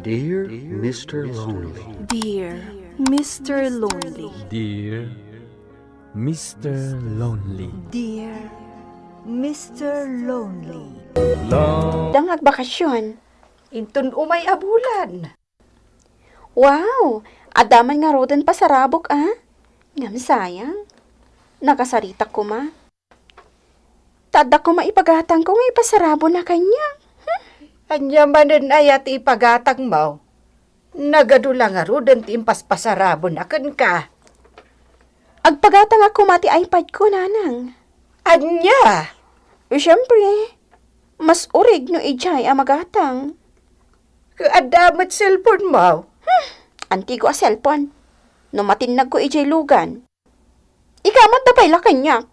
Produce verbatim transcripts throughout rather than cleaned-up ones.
Dear Mister Lonely. Dear Mister Lonely. Dear Mister Lonely. Dear Mister Lonely. Dang agbakasyon. Inton umay a bulan. Wow! Adda man ngaruden pasarabok, a? Ngem sayang. Nakasaritak koma. Ta adda koma ipagatangko nga ipasarabona kaniak. Hmm? Ania manen aya ti ipagatangmo? Nagadu la ngaruden ti impaspasarabona kenka. Agpagatangak koma ti iPad ko, nanang. Ania? Siempre, mas urig no idiay a magatang. Ket adda met cellphone mo? Hmm, antigo a cellphone. No matinnagko idiay lugan. Ikamatda pay la kaniak.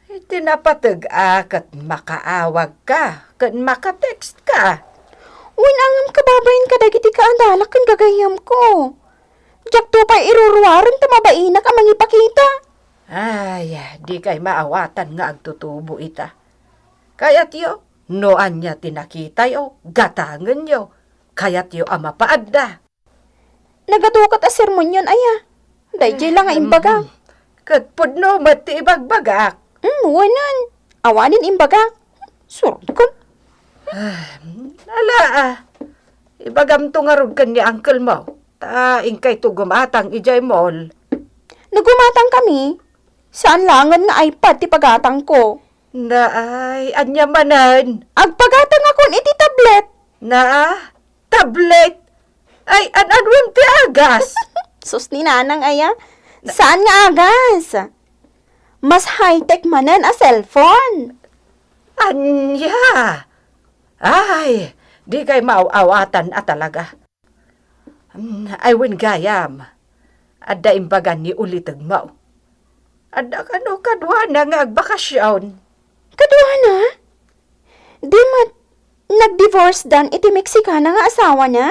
Iti napateg a ket makaawagka ken makatext ka. Wen angem kababain kadagiti kaadalak ken gagayyemko. Diakto pay iruruaren ta mabainak a mangipakita. Ay, dikay maawatan nga agtutubo ita. Kayatyo, no ania ti nakitayo, gatangenyo. Kayatyo a mapaadda. Nagadu ket a sermonyon aya. Daydiay la nga imbagak. Ket pudno met ti ibagbagak. Mm, wen. Awanen imbagak. Surot ko. Ala, a. Ibagamto ngarud ken ni uncle mo. Ta inkayto gumatang idiay mall. No gumatangkami, saan laengen nga iPad ti pagatangko. Naay, ania manen? Agpagatangakon iti tablet. Naa? Tablet? Ay, an-anuem ti agas? Sus, ni nanang aya. Saan nga agas? Mas high-tech manen a cellphone. Ania? Ay, dikay maaw-awatan a talaga. Mm, ay, wen gayam. Adda imbagan ni ulitegmo. Adda kano kaduana nga agbakasyon? Kaduana? Di met nagdivorcedan iti Mexicana nga asawana?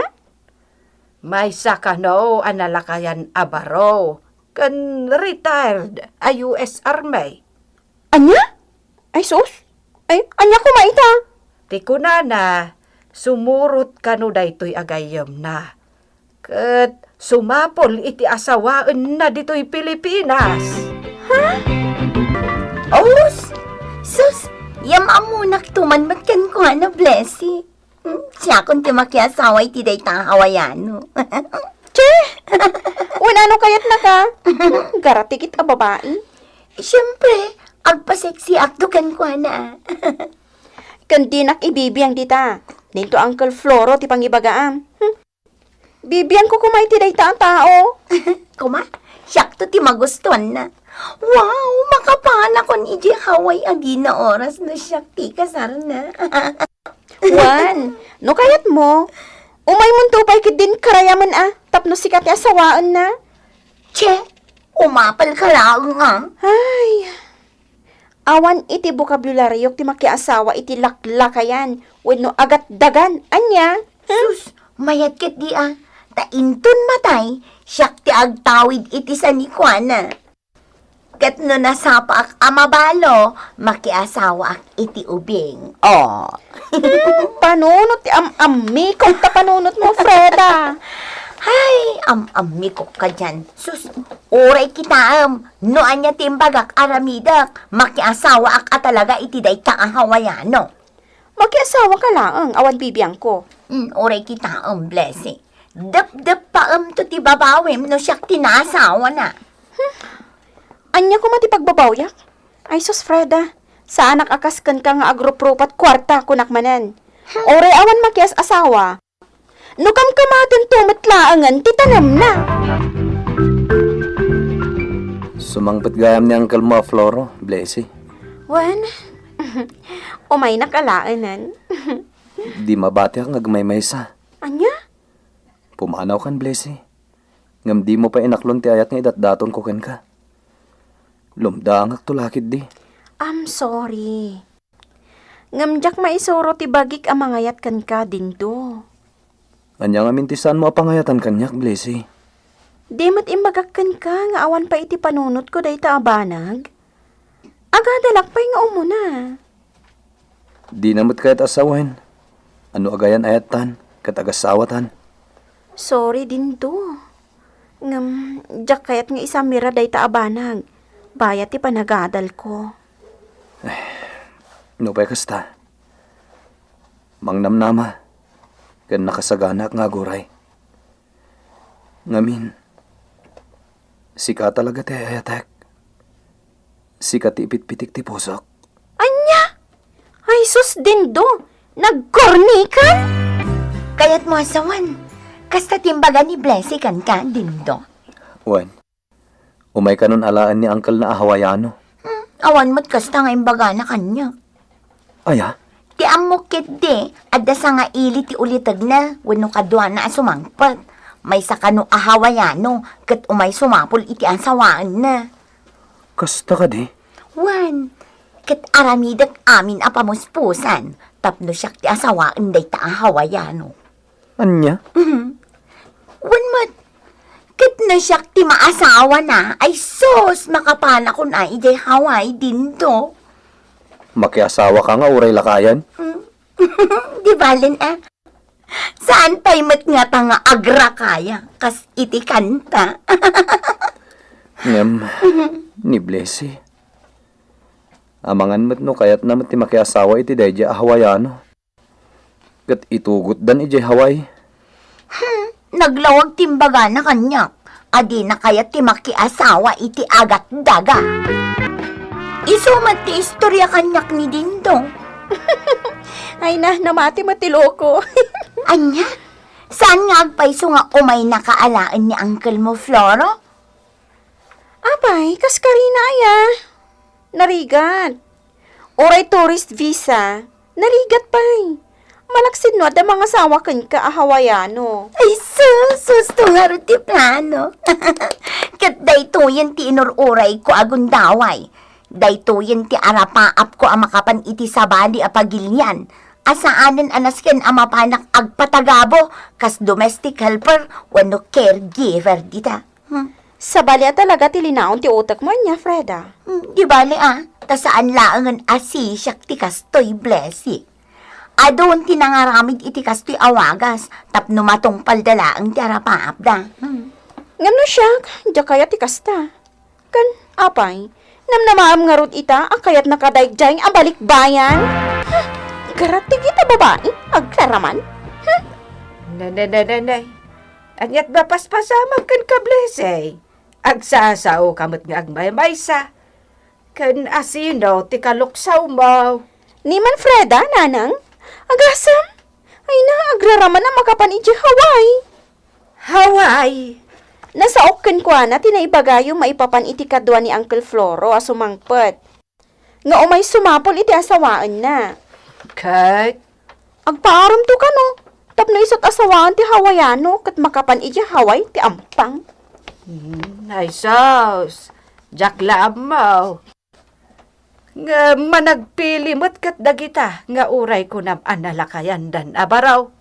Maysa kano a nalakayan a baro ken retired a U S Army. Ania? Ay sus! Ay, ania koma ita? Ti kunana, sumurot kano daytoy a gayyemna. Ket sumapul iti asawaenna ditoy Pilipinas. Ha? Os! Sus! Yam-ammonak tuman met kenkuana, Blessy. Hmm, siakon ti makiasawa iti dayta a Hawaiano. Che! Wen ano kayatnaka? Garatikit a babai. Siempre, agpaseksiakto kenkuana. Ken dinak ibibiang dita. Dinto Uncle Floro ti pangibagaam. Hmm. Bibiangko koma iti dayta a tao. Koma, siakto ti magustuanna. Wow, makapaanakon idiay Hawaii a dina oras no siak ti ikasarna. Wen, no kayatmo, umaymonto pay ketdin karayamen a tapno sika ti asawaenna. Che, umapalka laeng a. Ay, awan iti bokabularyo ti makiasawa iti laklakayan wenno agatdagan. Ania? Hmm? Sus, mayat ketdi a. Ta inton matay, siak ti agtawid iti sanikuana. Ket no nasapaak a mabalo, makiasawaak iti ubing. Oh. Hmm, panunot ti am-ammikok ta panunotmo, Freda. Ay, am-ammikok kadian. Sus, uray kitaem, no ania ti imbagak aramidek, makiasawaak a talaga iti dayta a Hawaiano. Makiasawaka laeng, awan bibiangko. Hmm, uray kitaem, Blessy. Depdeppaemto ti babawim no siak ti naasawana. Hmm. Ania koma ti pagbabawyak? Ay sus, Freda, saanak a kas kenka nga agruprupat kuarta, kunak manen. Uray awan makias-asawa, no kamkamatento met laengen ti tanemna. Sumangpet gayam ni uncle mo a Floro, Blessy. Wen, umaynak a laenan. Di mabatiak nga agmaymaysa. Ania? Pumanawkan, Blessy. Ngem dimo pay inaklon ti ayat nga idatdatonko kenka. Lumdaangakto la ketdi. I'm sorry. Ngem diak maisuro ti bagik a mangayat kenka, Dindo. Ania ngamin ti saanmo a pangayatan kaniak, Blessy? Di met imbagak kenka nga awan pay iti panunotko dayta a banag? Agadalak pay nga umuna. Dina met kayat a sawen. Ano agayan ayattan, ket agasawatan. Sorry, Dindo. Ngem, diak kayat nga isamira dayta a banag. Bayat ti panagadalko. No pay kasta, mangnamnama ken nakasaganaak nga aguray. Ngamin, sika talaga ti ayatek. Sika ti ipitpitik ti pusok. Ania? Ay sus, Dindo! Nagkornikan? Kayatmo a sawen, kasta ti imbaga ni Blessy kenka, Dindo? Wen, umay kanon alaen ni Uncle na a Hawaiano. Hmm, awan met kasta nga imbagana kaniak. Aya? Ti ammok ketdi, adda sangaili ti ulitegna wenno kaduana a sumangpet. Maysa kano a Hawaiano ket umay sumapul iti asawaenna. Kasta kadi? Wen, ket aramidek amin a pamuspusan tapno siak ti asawaen dayta a Hawaiano. Ania? Mhm. Wen met, ket no siak ti maasawana, ay sus, makapanakon a idiay Hawaii, Dindo. Makiasawaka nga uray lakayan? Mm. Di balen, ah. Saan pay met ngata nga agrakaya, kas iti kanta? Ngem, ni Blessy, amangan met no kayatna met ti makiasawa iti daydiay a Hawaiano. Ket itugotdan idiay Hawaii. Hmm, naglawag ti imbagana kaniak a dina kayat ti makiasawa iti agatdaga. Isu met ti istoria kaniak ni Dindong. Ay na, namati met ti loko. Ania? Saan nga agpayso nga umaynaka alaen ni Uncle mo, Floro? Apay, kas karina aya? Narigat. Uray tourist visa, narigat pay. Malaksid no adda mangasawa kenka a Hawaiano. Ay sus, husto ngarud ti plano. Ket daytoyen ti inur-urayko a gundaway. Daytoyen ti arapaapko a makapan iti sabali a pagilian a saanen a nasken a mapanak agpatagabo kas domestic helper wenno caregiver dita. Hmm. Sabali a talaga ti linaon ti utekmo ania, Freda? Hmm, di bale a, ta saan laengen a sisiak ti kastoy, Blessy. Adun ti nangaramid iti kastoy a wagas tapno matungpalda laeng ti arapaapda. Hmm. Ngem no siak, diak kayat ti kasta. Ken, apay, namnamaem ngarud ita a kayatna kadaydiay a balikbayan? Ha? Igaratig ita babai, agraraman? Hmm? Ne, ne, ne, ne, ne. Aniat mapaspasamak kenka, Blessy? Agsasaoka met nga agmaymaysa. Ken asino ti kaluksawmo? Ni Manfreda, nanang. Agasem? Ay na, agraraman a makapan idiay Hawaii. Hawaii? Nasaok kenkuana ti naibagayo maipapan iti kadua ni Uncle Floro a sumangpet nga umay sumapul iti asawaenna. Ket? Agpaaremto kano, tapno isu't asawaen ti Hawaiano ket makapan idiay Hawaii ti ampang. Hmm, ay sus, diak la ammo. Ngem managpili met ket dagita nga uray kunam a nalakayandan a baro.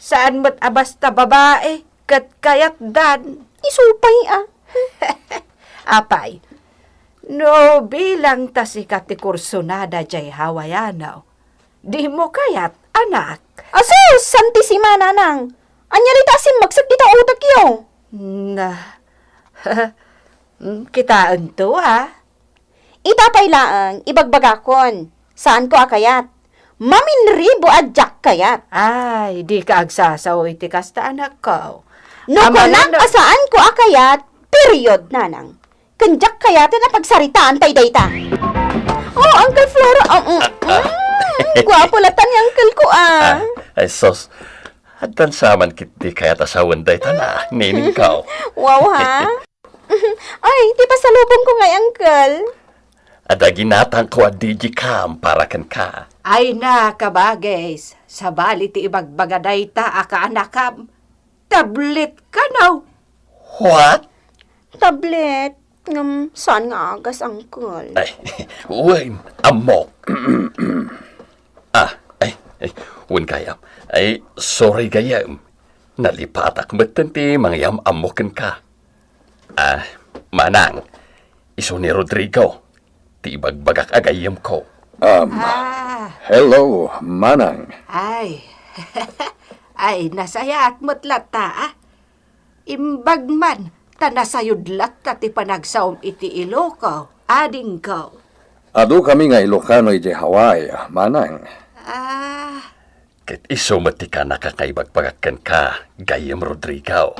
Saan met a basta babai ket kayatdan. Isu pay a. Apay, no bilang ta sika ti kursunada diay Hawaiano, dimo kayat, anak? Asus! Santisima, nanang! Ania dayta a simmagsik dita utekyo? Na, kitaento, a? Ita pay laeng, ibagbagakon, saanko a kayat. Maminribo a diak kayat. Ay, dika agsasao iti kasta, anakko. No kunak a saanko a kayat, period, nanang. Ken diak kayaten a pagsaritaan tay dayta. Oh, Uncle Floro, um, um, mm, guapo latta ni uncle ko, a. Ah, ay, sus. Addan sa man ketdi kayat a sawen dayta na, niningko. Wow, ha? Ay, ti pasalubongko ngay, uncle. Adda ginatangko a digicam para kenka. Ay na, kabagis, sabali ti ibagbaga dayta a kaanakam. Tablet kano? What? Tablet? Ngem, saan nga agas, uncle? Ay, wen, ammok. Ah, ay, ay, wen gayam. Ay, sorry gayam. Nalipatak metten ti mangyam-ammo kenka. Ah, manang, isu ni Rodrigo, ti ibagbagak a gayyemko. Um, Ah. Hello, manang. Ay. Ay, nasayaat met latta, a. Imbag man, ta nasayod latta ti panagsaom iti Iloko, adingko. Adu kami nga Ilocano idiay Hawaii, manang. Ah. Ket isu met ti kanak a kaibagbagak kenka, gayyem Rodrigo.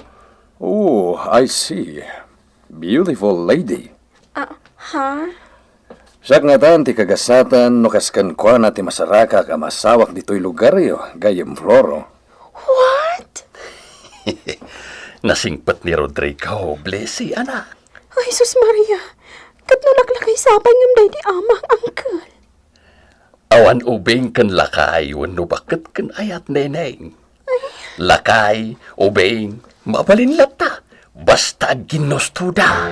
Oh, I see. Beautiful lady. Ah, ha? Siak ngatan ti kagasatan no kas kenkuana ti masarakak a masawak ditoy lugaryo, gayyem Floro. What? Nasingpet ni Rodrigo, Blessy, anak. Ay, sus Maria! Ket no laklakay sapay ngem daydi ama, uncle? Awan ubing ken lakay wenno baket ken ayat, Neneng. Lakay, ubing, mabalin latta. Basta agginnustoda.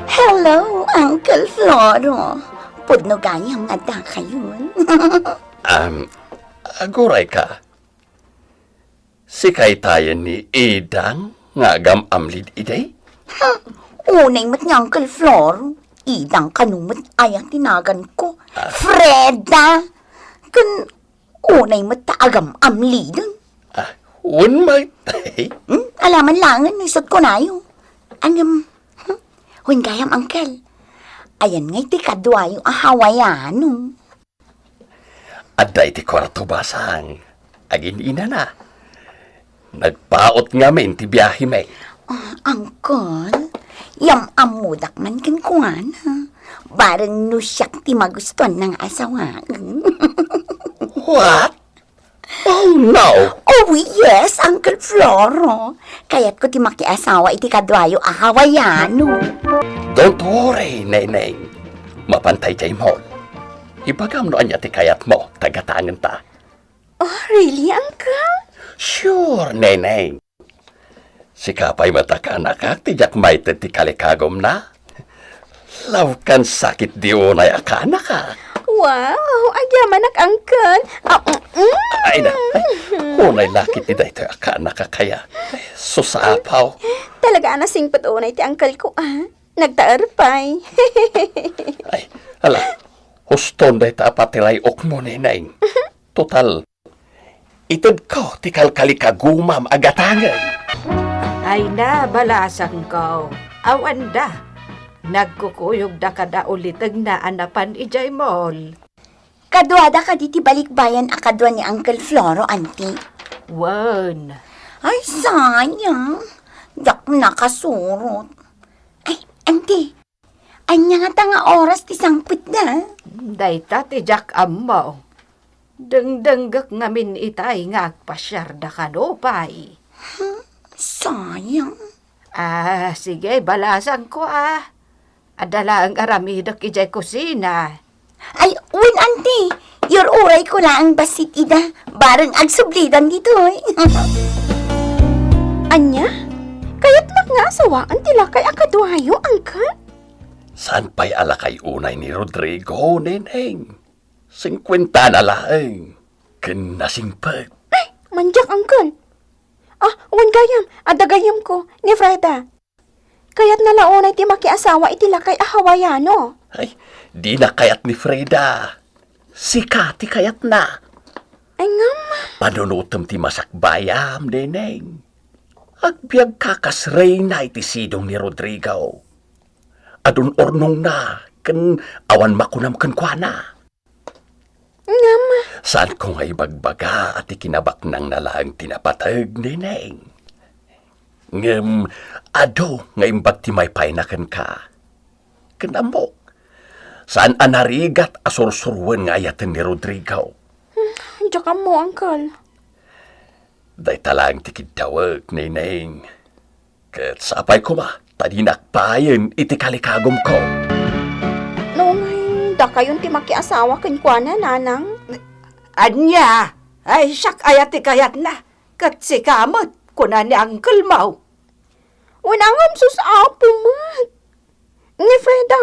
Hello, Uncle Floro. Pudno gayam nga addakayon. Am, aguray ka. Sika itayen ni Idang nga agam-amlid idi? Hmm, unay met ni Uncle Flor. Idang kano met aya ti naganko. Ah. Freda! Ken unay met ta agam-amliden. Ah, wen met. Hmm, alaman laengen no isut' kunayo. Ngem, hmm, wen gayam, Uncle. Ayan ngay ti kaduayo a Hawaiano. Adda iti kuarto, basang. Agin-inana. Nagpaut ngamin ti biahemi. Ah, Uncle, yam-ammodak man kenkuana. Bareng no siak ti magustuanna nga asawaen. What? Oh, no! Oh, yes, Uncle Floro. Kayatko ti makiasawa iti kaduayo a Hawaiano. Don't worry, Neneng. Mapanta idiay mall. Ibagam no ania ti kayatmo, ta gatangenta. Oh, really, Uncle? Sure, Neneng. Sika pay met a kaanakak ti diak maited ti kalikagumna. Lawkan sakit di unay a kaanakak. Wow, agyamanak, Uncle. Ah, mm, mm. Ay na, ay, unay lakit ti daytoy a kaanakak aya. Sus, apaw. Talaga a nasingpet unay ti uncle ko, ah. Nagtaer pay. Ay, ala, huston dayta a patiray-okmo, Neneng. Total, itedko ti kalkalikagumam a gatangen. Ay na, balasangko. Awanda. Nagkukuyogda kada ulitegna a napan idiay mall. Kaduada kadi ti balikbayan a kadua ni Uncle Floro, Auntie? Wen. Ay, sayang. Diak nakasurot. Ay, Auntie, ania ngata nga oras ti sangpetda? Dayta ti diak ammo. Dengdenggek ngamin itay nga agpasiarda kano pay. Hmm, sayang. Ah, sige, balasangko, ah. Adda laeng aramidek idiay kusina. Ay, wen, Auntie. Iyur-urayko laeng bassit ida. Bareng agsublidan ditoy. Ania? Kayatnak nga asawaen ti lakay a kaduayo, Uncle? Saan pay a lakay unay ni Rodrigo, Neneng? Singkuentana laeng. Ken nasingpet. Ay, mandiak, Uncle. Ah, wen gayam, adda gayyemko, ni Freda. Kayatna la unay ti makiasawa iti lakay a Hawaiano. Ay, dina kayat ni Freda. Sika ti kayatna. Ay, ngem. Panunotem ti masakbayam, Neneng. Agbiagka kas reyna iti sidong ni Rodrigo. Adun urnongna ken awan makunam kenkuana. Ngem. Saanko nga ibagbaga a ti kinabaknangna laeng ti napateg, Neneng. Ngem adu nga imbag ti maypayna kenka. Ken ammok, saan a narigat a sursuroen nga ayaten ni Rodrigo. Hmm, diak ammo, Uncle. Dayta laeng ti kiddawek, Neneng. Ket sapay koma, ta dinak payen iti kalikagumko. No ngay, dakayon ti makiasawa kenkuana, Nanang. Ania? Ay, siak aya ti kayatna. Ket sika met, kuna ni uncle mo. Wen, ngem sus, Apo met. Ni Freda,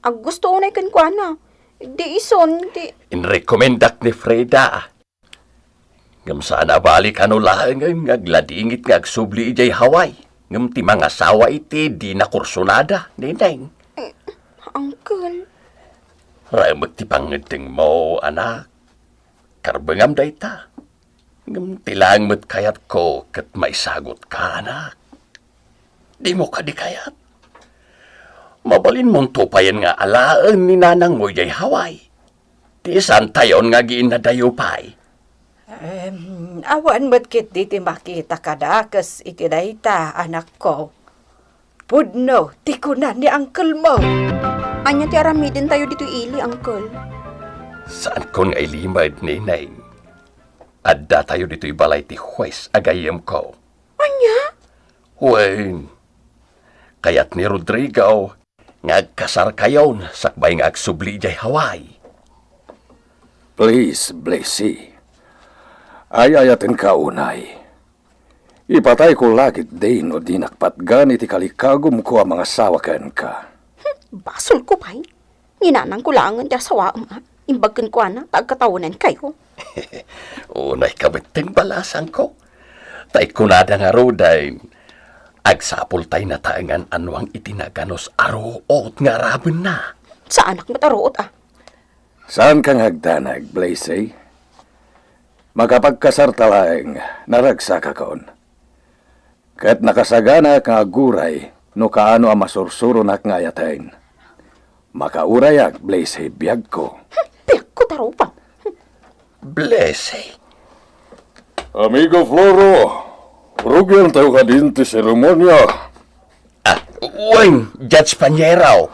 aggusto unay kenkuana. Di isun ti Inrekomendak ni Freda. Ngem saan a bali kano laengen nga agladingit nga agsubli idiay Hawaii, ngem ti mangasawa iti dina kursunada, Neneng. Eh, uncle. Remek ti pangngeddengmo, anak. Karbengam dayta. Ngem ti laeng met kayatko ket maisagutka, anak. Dimo kadi kayat? Mabalinmonto payen nga alaen ni nanangmo idiay Hawaii. Ti saantayon nga agiinnadayo pay. Em, awan met ketdi ti makita kadakes iti dayta, anakko. Pudno ti kuna ni uncle mo. Ania ti aramidentayo ditoy ili, uncle? Saankon nga ilimed, Neneng. Addatayo ditoy balay ti huwes a gayyemko. Ania? Wen, kayat ni Rodrigo nga agkasarkayon sakbay nga agsubli idiay Hawaii. Please, Blessy. Ay-ayatenka unay. Ipatayko la ketdi no dinak patgan iti kalikagumko a mangasawa kenka. Hmm, basolko pay. Ni nanangko laengen ti asawaem, a. Imbag kenkuana, ta agkatawenenkayo. Unayka metten, balasangko. Ta kunada ngaruden, agsapultay nataengan a nuang iti naganus a ruot nga arabenna. Saanak met a ruot, a. Saanka nga agdanag, Blessy. Makapagkasarta laeng, naragsakakon. Ket nakasaganak nga aguray no kaano a masursuronak nga ayaten. Makaurayak, Blessy, biagko. Hmm, biagko ta rupa. Blessy. Amigo Floro, rugiantayo kadin ti seremonia. Ah, wen, Judge Paniero.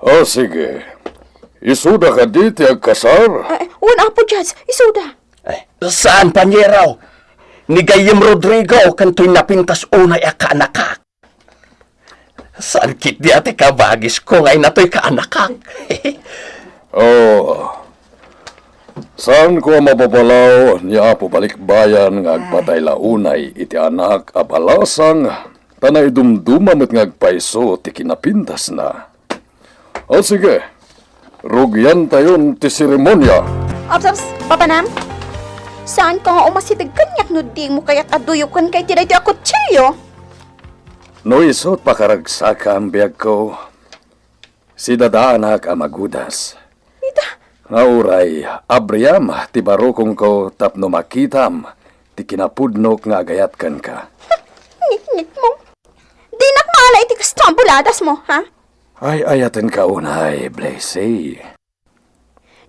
O, sige. Isuda kadi ti agkasar? Eh, wen, Apo Judge, isuda. Eh, saan, Paniero? Ni gayyem Rodrigo, kantoy napintas unay a kaanakak. Saan ketdi a ti kabagisko nga inatoy kaanakak? Oh, saanko a mababalaw ni Apo Balikbayan nga agpatay la unay iti anak a balasang, ta naidumduma met nga agpayso ti kinapintasna. O sige, rugiantayon ti seremonia. Ups, ups, Papa Nam? Saanka nga umasiteg kaniak no dimo kayat a duyokenka iti daytoy a kutsilio? No isut' pakaragsakam, biagko, sidadaanak a magudas. Ita? Nga uray, abriam ti barukongko tapno makitam ti kinapudnok nga agayat kenka. Ngikngikmo. Dinak maala iti kasta a buladasmo, ha? Ay-ayatenka unay, Blessy.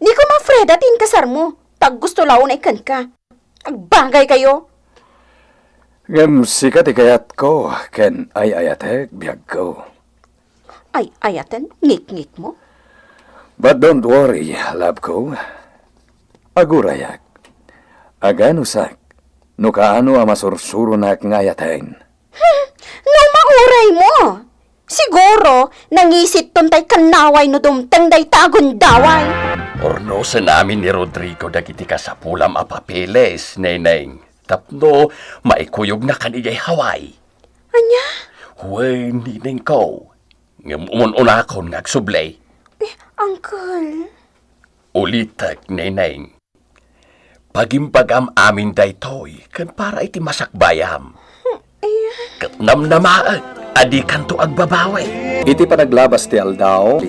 Ni koma Freda ti inkasarmo, ta aggusto la unay kenka. Agbagaykayo. Ngem sika ti kayatko ken ay-ayatek, biagko. Ay-ayaten, ngikngikmo? But don't worry, love ko. Agurayak. Aganusak no kaano a masursuronak nga ayaten. Hmm, no mauraymo, siguro, nangisitton tay kannaway no dumteng dayta a gundaway. Urnosen amin ni Rodrigo dagiti kasapulam a papeles, Neneng, tapno maikuyognakan idiay Hawaii. Ania? Wen, ninengko. Ngem umun-unakon nga agsubli. Eh, uncle. Ulitek, Neneng. Pagimbagam amin daytoy ken para iti masakbayam. Ket namnamaek a dikanto agbabawi. Iti panaglabas ti aldaw,